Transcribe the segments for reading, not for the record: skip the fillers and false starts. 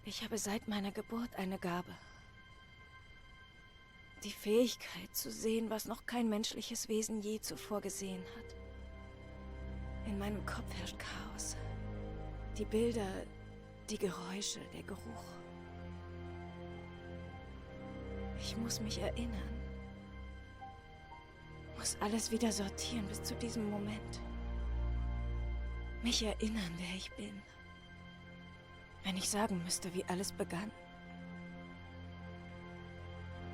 Ich habe seit meiner Geburt eine Gabe. Die Fähigkeit zu sehen, was noch kein menschliches Wesen je zuvor gesehen hat. In meinem Kopf herrscht Chaos. Die Bilder, die Geräusche, der Geruch. Ich muss mich erinnern. Muss alles wieder sortieren bis zu diesem Moment. Mich erinnern, wer ich bin. Wenn ich sagen müsste, wie alles begann,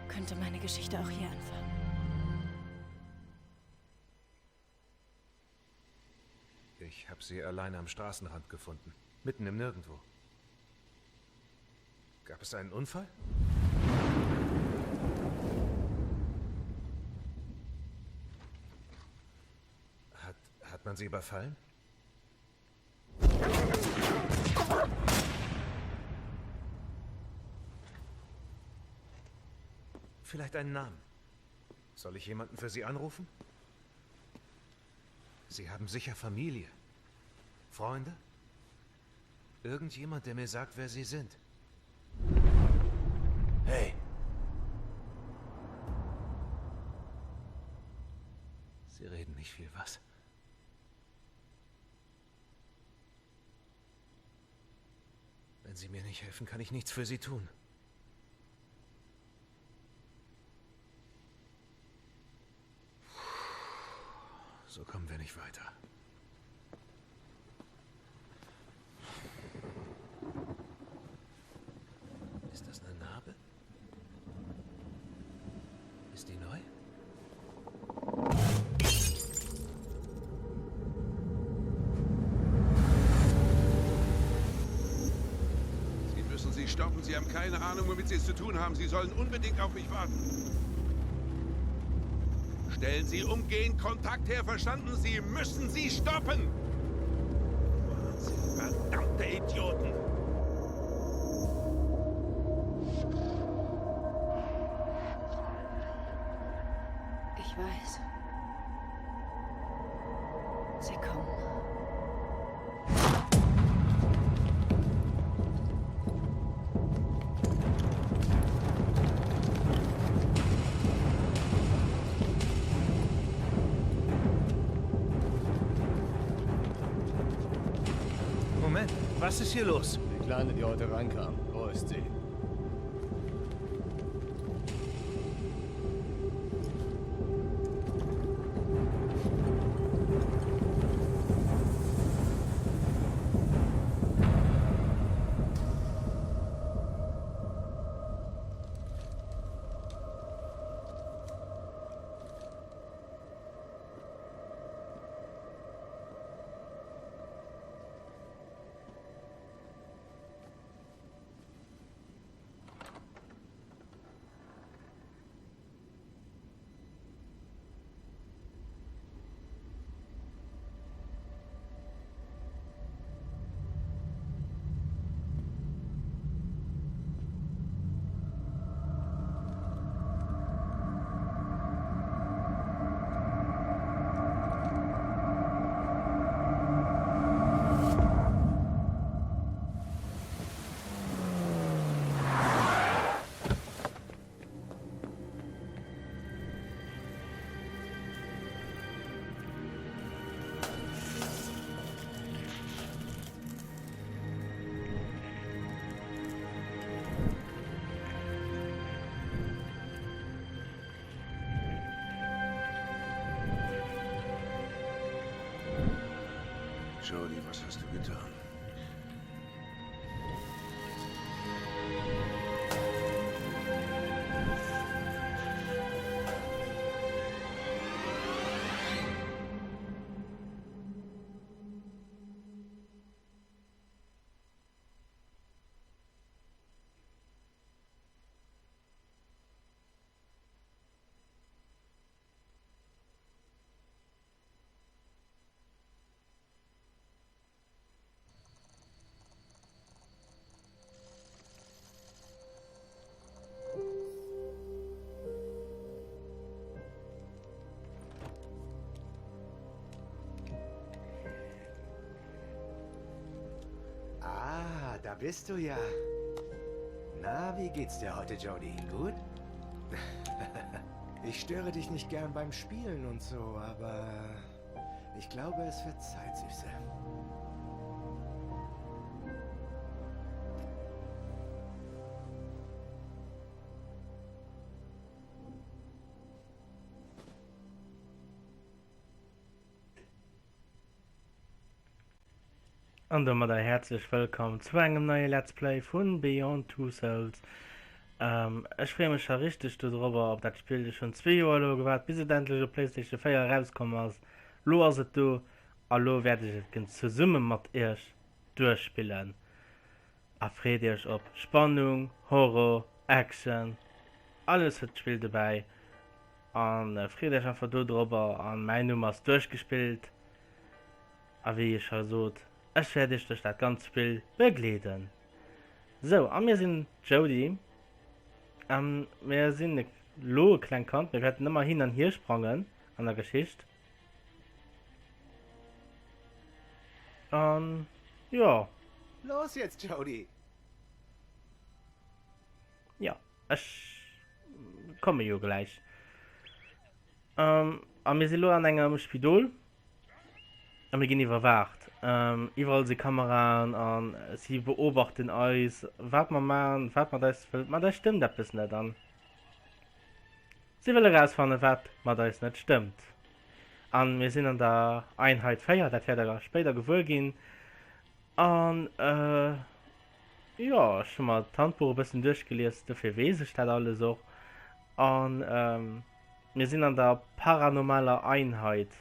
könnte meine Geschichte auch hier anfangen. Ich habe sie alleine am Straßenrand gefunden, mitten im Nirgendwo. Gab es einen Unfall? Hat, hat man sie überfallen? Vielleicht einen Namen. Soll ich jemanden für Sie anrufen? Sie haben sicher Familie. Freunde? Irgendjemand, der mir sagt, wer Sie sind. Hey! Sie reden nicht viel, was? Wenn Sie mir nicht helfen, kann ich nichts für Sie tun. So kommen wir nicht weiter. Ist das eine Narbe? Ist die neu? Sie müssen sie stoppen. Sie haben keine Ahnung, womit Sie es zu tun haben. Sie sollen unbedingt auf mich warten. Stellen Sie umgehend Kontakt her, verstanden? Sie müssen sie stoppen! Wahnsinn, verdammte Idioten! Ich weiß. Sie kommen. Moment, was ist hier los? Die Kleine, die heute reinkam. Wo ist sie? Jodie, was hast du getan? Ah, da bist du ja. Na, wie geht's dir heute, Jody? Gut? Ich störe dich nicht gern beim Spielen und so, aber ich glaube, es wird Zeit, Süße. An domadder häerzlech wëllkomm zu engem neie Let's Play vun Beyond Two Souls. Ähm, ech freeë mech scho richteg dodrobber op dat Spill. Ech hunn zwee Joer elo gewaart, bis et endlech op PlayStation 4 erauskomm ass. Lo ass et do a lo wäert ech et gen zesumme mat iech duerchspillen. A freet iech op Spannung, Horror, Action, alles huet d'Spill dobäi. An freet iech einfach dodrobber an mäin Numm ass duerchgespillt. A wéi ech scho sot, ech wäert iech duerch dat ganzt Spill begleeden. Sou, a mir sinn d'Jodie. A mir sinn elo e klengt Kand. Mir wäerten ëmmer hin an hier sprangen an der Geschicht. An jo. Los jetzt, Jodie! Jo, ech komme jo gläich. A mir si lo an engem Spidol. A mir ginn iwwerwaacht. Iwwerall si Kameraen a si beobachten eis, wat mer maachen, wat mat eis, well mat eis stëmmt eppes net. An si wëlle erausfannen, wat mat eis net stëmmt. A mir sinn an der Einheit 4, dat wäert der spéider gewuer ginn. An jo, ech hu mer d'Handbuch e bëssen duerchgelies, dofir weess ech dat alles och. An Mir sinn an der paranormaler Einheit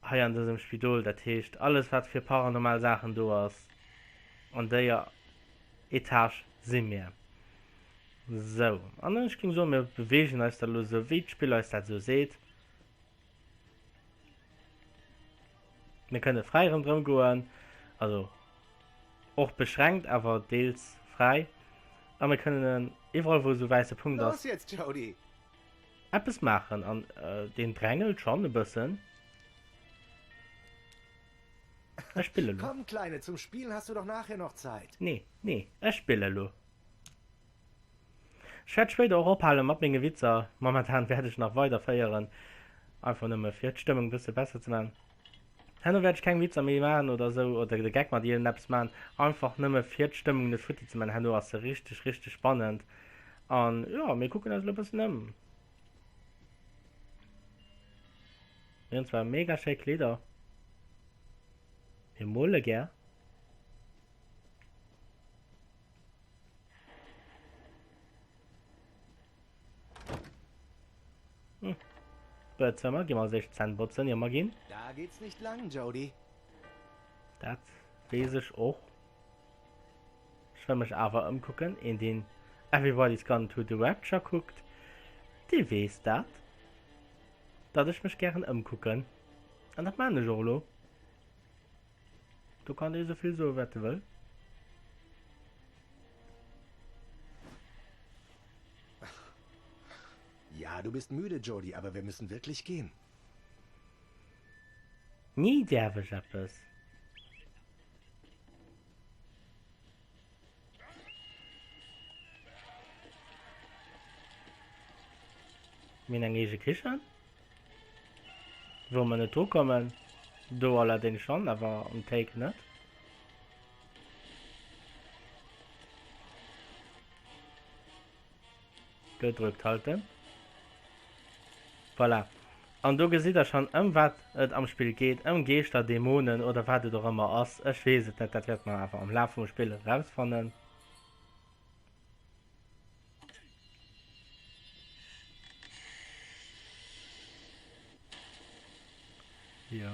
hei an dësem Spidol, dat heescht alles wat fir paranormal Saachen do ass, an déier Etage si mir. Sou, an ech géing soen, mir beweegen eis da lo sou wéi d'Spill eis dat sou seet. Mir kënne fräi ronderëm goen, also och beschränkt, awer deels fräi. A mir kënnen iwwerall, wou esou wäisse Punkt ass, Los jetzt, Jody! eppes maachen. An deen drängelt schonn e bëssen. Ech spille lo. Komm, Kleine, zum Spielen hast du doch nachher noch Zeit. Nee, nee, ech spille lo. Ech wäert spéider och ophale mat menge Witzer. Momentan wäert ech nach weider féieren, einfach nëmme fir d'Stëmmung e bësse besser ze maachen. Herno wäert ech keng Witzer méi maachen oder esou oder de Geck mat iergendeppes maachen, einfach nëmme fir d'Stëmmung net futti ze maachen. Herno ass se richteg, richteg spannend. An jo, mir kucken eis elo e bëssen ëm. Mir hunn zwar mega schéi Kleeder, mir mole gär. Hm. Buedzëmmer, gi mer als éischt d'Zänn botzen, ier mer ginn. Da geht's nicht lang, Jody. Dat weess ech och. Ech wëll mech awer ëmkucken. Een, deen Everybody's Gone to the Rapture kuckt, dee weess dat, datt ech mech gären ëmkucken. An dat maan ech och elo. Do kann ee souvill soe wat e wëll. Ja, du bist müde, Jody, aber wir müssen wirklich gehen. Ni däerf ech eppes. Mir hunn eng eege Kichen. Wou mer net dru kommen. Do allerdéngs schonn, awer um Take net. Gedrückt halten. Voilà. An do gesitt der schonn, ëm wat et am Spill geet, ëm Geeschter, Dämonen oder wat et och ëmmer ass. Ech weess et net, dat wäerte mer awer am Laf vum Spill erausfannen. Ja.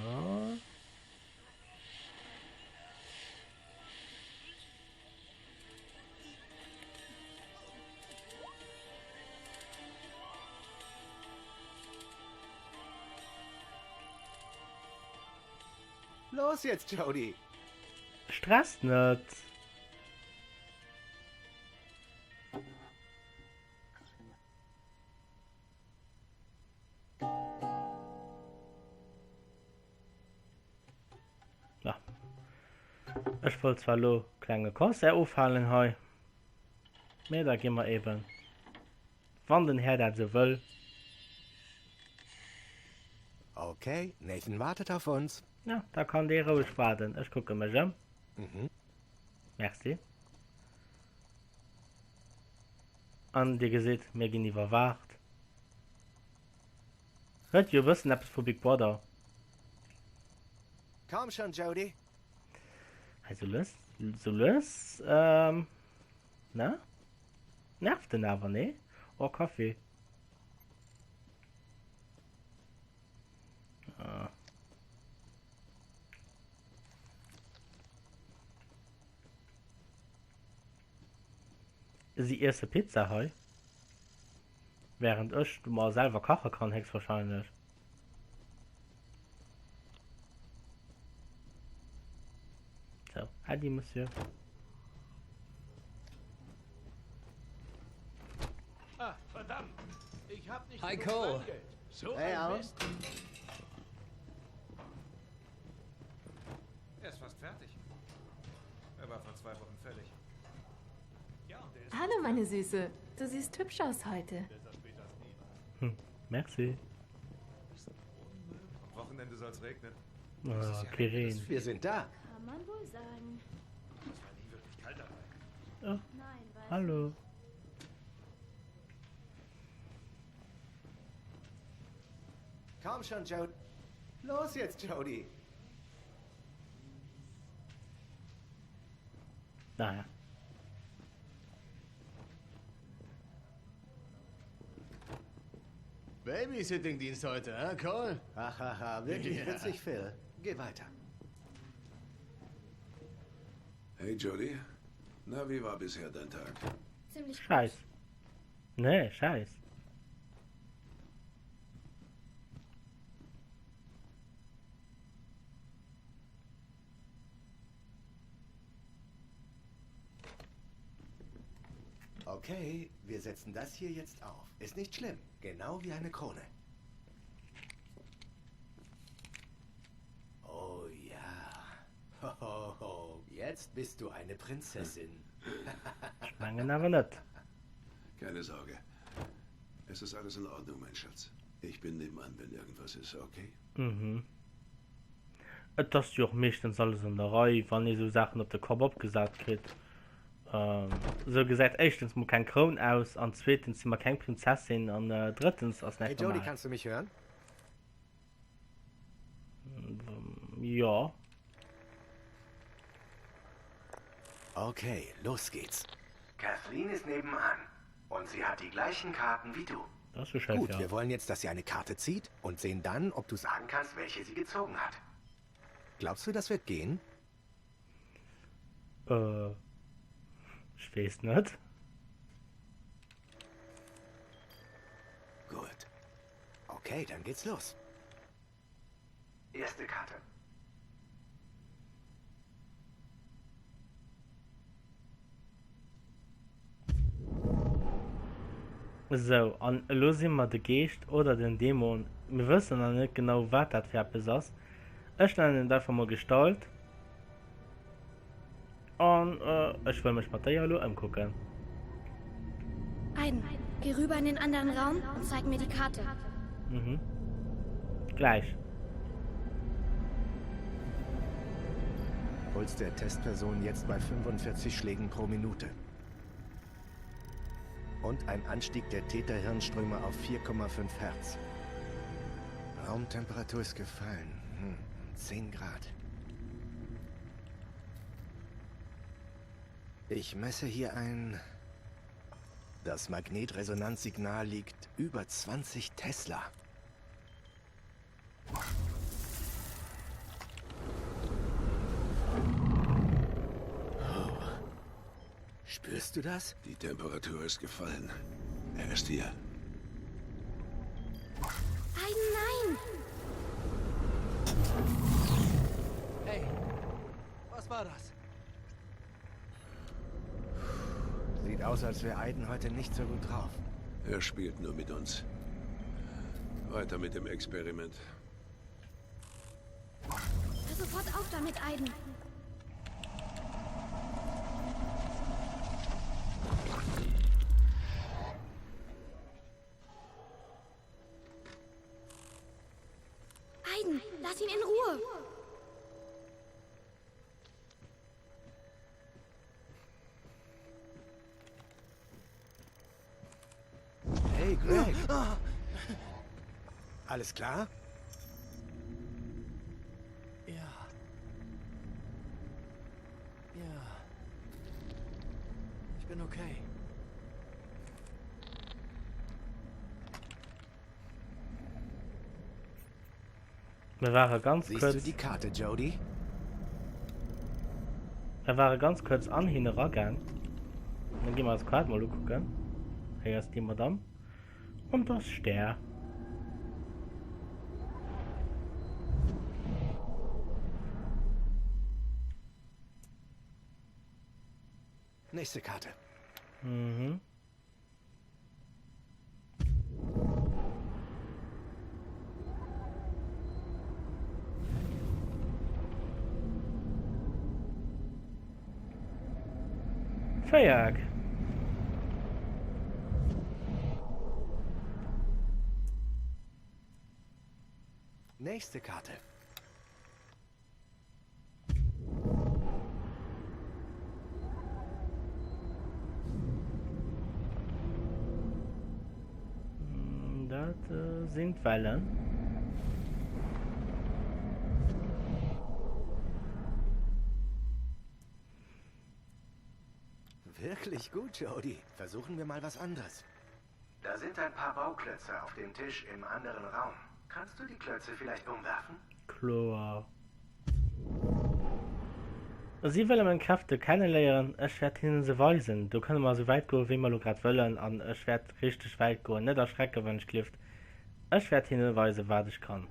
Los jetzt, Jody! Stress net! Ech wollt zwar elo. Klenge Concert ofhalen hei. Mee da gi mer eben, wann den Här dat esou wëll. Okay, Nathan wartet auf uns. Ja, da kann dee roueg waarden. Ech kucke mech ëm. Mhm. Merci. An Dir gesitt, mir ginn iwwerwaacht. Huet jo e bëssen eppes vu Big Brother. Komm schon, Jody. Hei, sou lues, sou lues, ähm, ne? Nervt en awer, nee? Oh, Kaffi. Ah. Si iesse Pizza hei. Während ech mer selwer kache kann, héchstwahrscheinlech. So, Äddi, Monsieur. Ah, verdammt! Ich hab nicht Hi, genug Cole. Kleingeld. So Hey, ein Alan. Mist. Er ist fast fertig. Er war vor zwei Wochen fällig. Hallo, meine Süße. Du siehst hübsch aus heute. Hm, merci. Am Wochenende soll es regnen. Oh, Quirin. Wir sind da. Kann man wohl sagen. Es war nie wirklich kalt dabei. Oh, Nein, weiß hallo. Komm schon, Jody. Los jetzt, Jody. Naja. Babysitting-Dienst heute, hä, Cole? Hahaha, wirklich Ja. witzig, Phil. Geh weiter. Hey, Jody. Na, wie war bisher dein Tag? Ziemlich gut. Scheiß. Nee, scheiß. Okay, wir setzen das hier jetzt auf. Ist nicht schlimm. Genau wie eine Krone. Oh ja. Ho, ho, ho. Jetzt bist du eine Prinzessin. Ech mengen awer net. Keine Sorge. Es ist alles in Ordnung, mein Schatz. Ich bin nebenan, wenn irgendwas ist, okay? Mhm. Et ass jo och meeschtens alles an der Rei, wann ee sou Saachen op de Kapp opgesat kritt. Sou gesäit éischtens mol keng Kroun aus an zweetens si mer keng Prinzessin an drëttens ass Hey näischt Jody, normal. kannst du mich hören? Jo. Okay, los geht's. Kathleen ist nebenan und sie hat die gleichen Karten wie du. Das ist schön, Gut, ja. wir wollen jetzt, dass sie eine Karte zieht und sehen dann, ob du sagen kannst, welche sie gezogen hat. Glaubst du, das wird gehen? Äh, ich weiß nicht. Gut. Okay, dann geht's los. Erste Karte. Sou, an elo si mer de Geescht oder den Dämon, mir wëssen nach net genau wat dat fir eppes ass. Ech nennen et einfach mol Gestalt an ech wëll mech mat déier elo ëmkucken. Aiden, geh rüber in den anderen Raum und zeig mir die Karte. Mhm. Gläich. Puls der Testperson jetzt bei 45 Schlägen pro Minute. Und ein Anstieg der Täterhirnströme auf 4,5 Hertz. Raumtemperatur ist gefallen. Hm, 10 Grad. Ich messe hier ein... Das Magnetresonanzsignal liegt über 20 Tesla. Spürst du das? Die Temperatur ist gefallen. Er ist hier. Aiden, nein! Hey, was war das? Sieht aus, als wäre Aiden heute nicht so gut drauf. Er spielt nur mit uns. Weiter mit dem Experiment. Hör sofort auf damit, Aiden. Lass ihn in Ruhe. Hey, Greg. Alles klar? Ja. Ja. Ich bin okay. Mir ware ganz Siehst du kuerz. die Karte, Jodie? Mir ware ganz kuerz an hien eragaang. Dann gi mer eis d'Kaart mol ukucken. Hei ass déi Madame. Und das Stär. Nächste Karte. Mhm. Véiereck. Nächste Karte. Dat sinn d'Wellen. Wirklich gut, Jody. Versuchen wir mal was anderes. Da sind ein paar Bauklötze auf dem Tisch im anderen Raum. Kannst du die Klötze vielleicht umwerfen? Kloer. Si wëlle meng Kräfte kenneléieren, ech wäert hinne se weisen. Do kënne mer esou wäit goen, wéi mer elo grad wëllen, an ech wäert richteg wäit goen. Net erschrecken, wann ech klifft. Ech wäert hinne weisen, wat ech kann.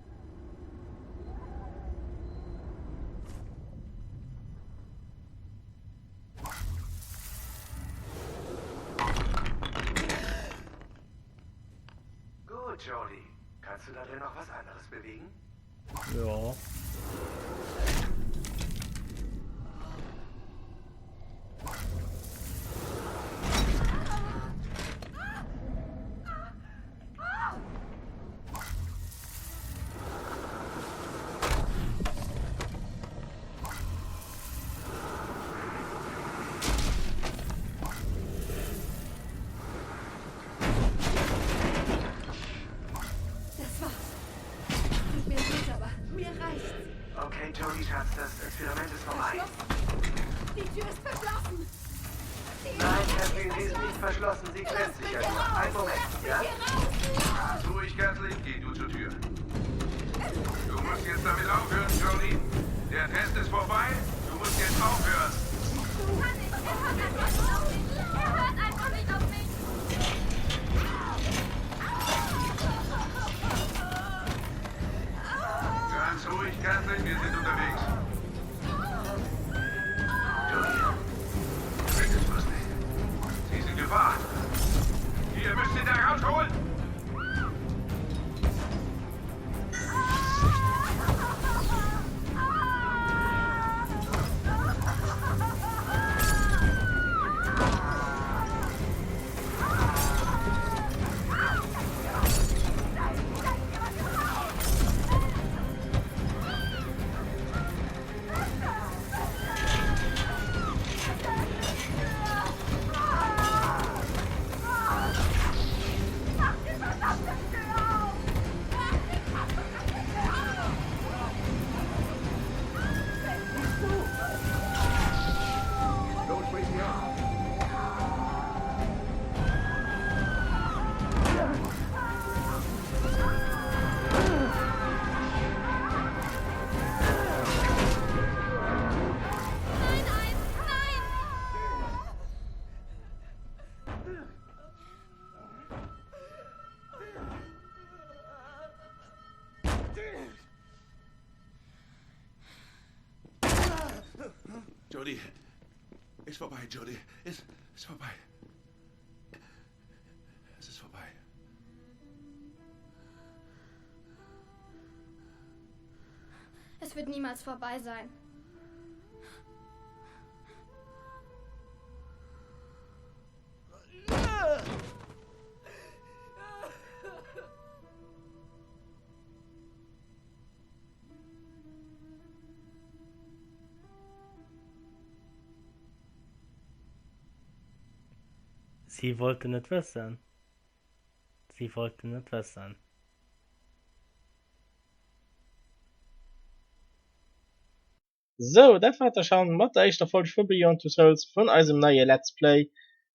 Gut, Jody. Kannst du da drin noch was anderes bewegen? Jo. Das war's. Tut mir leid, aber mir reicht's. Okay, Jodie, Schatz, das Experiment ist vorbei. Die Tür ist verschlossen. Die Nein, Kathleen, sie ist nicht verschlossen. Sie klemmt sich ja nur. Einen Moment, ja? Ganz ruhig, Kathleen, geh du zur Tür. Du musst jetzt damit aufhören, Jodie. Der Test ist vorbei. Du musst jetzt aufhören. Kann nicht. Er hört einfach nicht auf mich. Er hört einfach nicht auf mich. Ganz ruhig, Kathleen, wir sind unterwegs. Jodie, vergiss was nicht. Sie ist in Gefahr. Ihr müsst sie da rausholen. Don't wake me up. Nein, nein, nein! Jodie, ist vorbei, Jodie. Ist, ist vorbei. Es ist vorbei. Es wird niemals vorbei sein. Si wollten et wëssen. Si wollten et wëssen. Sou, dat war et da schon mat der éischter Folg vu Beyond Two Souls vun eisem neie Let's Play.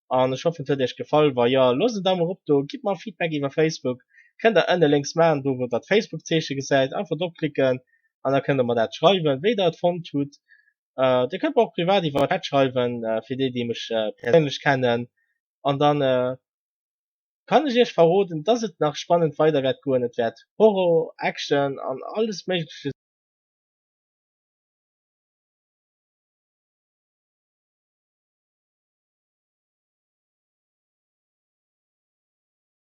An ech hoffen et huet iech gefall. Wa jo, loosst en Daum erop do, gitt mer Feedback iwwer Facebook. Kënnt der ënne lénks maachen, do wou der d'Facebook-Zeeche gesäit, einfach drop klicken an da kënnt der mer dat schreiwen, wéi der et fonnt hutt. Dir kënnt mer och privat iwwer Chat schreiwen, fir déi déi mech perséinlech kennen. An dann kann ech iech verroden, dass et nach spannend weider wäert goen. Et wäert Horror, Action an alles méigleche.